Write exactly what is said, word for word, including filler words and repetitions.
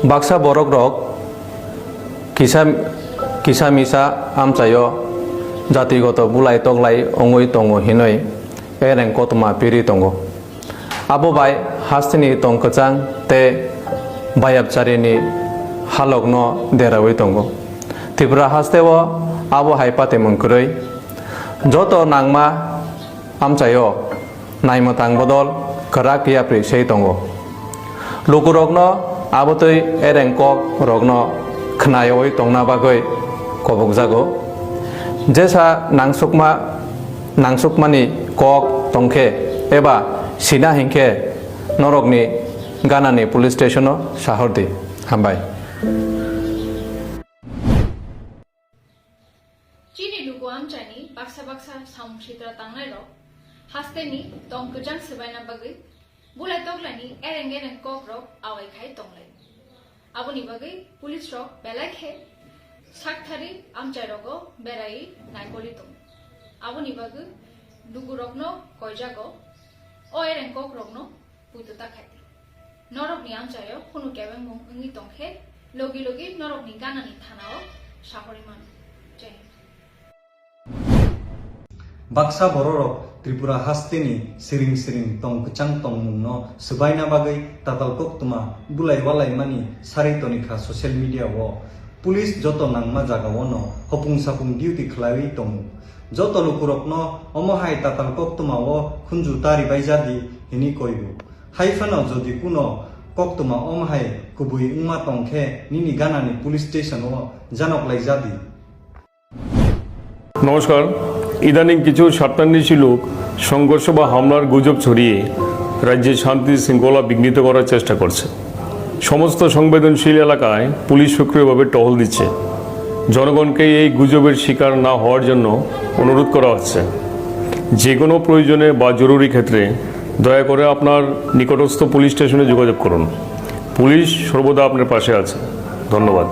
Baksa borokrok kisa, kisa misa amchaio jatigoto bulai toklai wngwi tongo hinwi ereng kothoma piri tongo. Abo bai hasteni tong kwchang tei bayapcharini halokno derawi tongo. Tripura hasteo abo hai patimung kwrwi. Joto nangma amchaio naimwtang bodol kwrak yapri sei tongo. Lukurokno abotwi ereng kok rokno khnayawi tongna bagwi kobokjago. Jesa nangsukma, nangsukmani kok tongkhe eba sina hinkhe norokni ganani police station-o sahordi. Hambai. Chini luku amchaini baksa baksa samung sitra tangnairok hasteni tong kwchang swbaina bagwi bulai toklaini ereng ereng kokrok awai khai tonglai. Aboni bagwi police rok belai khe sakthari amchairogo berai naikoli tongo. Aboni bagwi lukurokno koijago o ereng kokrokno puito ta khaidi. Norokni amchaio kunu kebengmung wngwi tongkhe logi logi norokni ganani thanao sahorwi mano. Jai Hind. Baksa bororok Tripura hasteni siring siring tong kwchang tongmungno swbaina bagwi tatal koktwma bulai walaimani sarwi tonikha social media-o. Police joto nangma jagao no hopung sapung duty khlaiwi tongo. Joto lukurokno omo hai tatal koktwmao khunju ta ribai jadi hini koibo. Hai phano jodi kuno koktwma omo hai kubui wngma tongkhe nini ganani police station-o janok lai jadi. নমস্কার। ইদানিং কিছু স্বার্থান্বেষী লোক সংঘর্ষ বা হামলার গুজব ছড়িয়ে রাজ্যে শান্তি শৃঙ্খলা বিঘ্নিত করার চেষ্টা করছে। সমস্ত সংবেদনশীল এলাকায় পুলিশ সক্রিয়ভাবে টহল দিচ্ছে। জনগণকে এই গুজবের শিকার না হওয়ার জন্য অনুরোধ করা হচ্ছে। যে কোনো প্রয়োজনে বা জরুরি ক্ষেত্রে দয়া করে আপনার নিকটস্থ পুলিশ স্টেশনে যোগাযোগ করুন। পুলিশ সর্বদা আপনার পাশে আছে। ধন্যবাদ।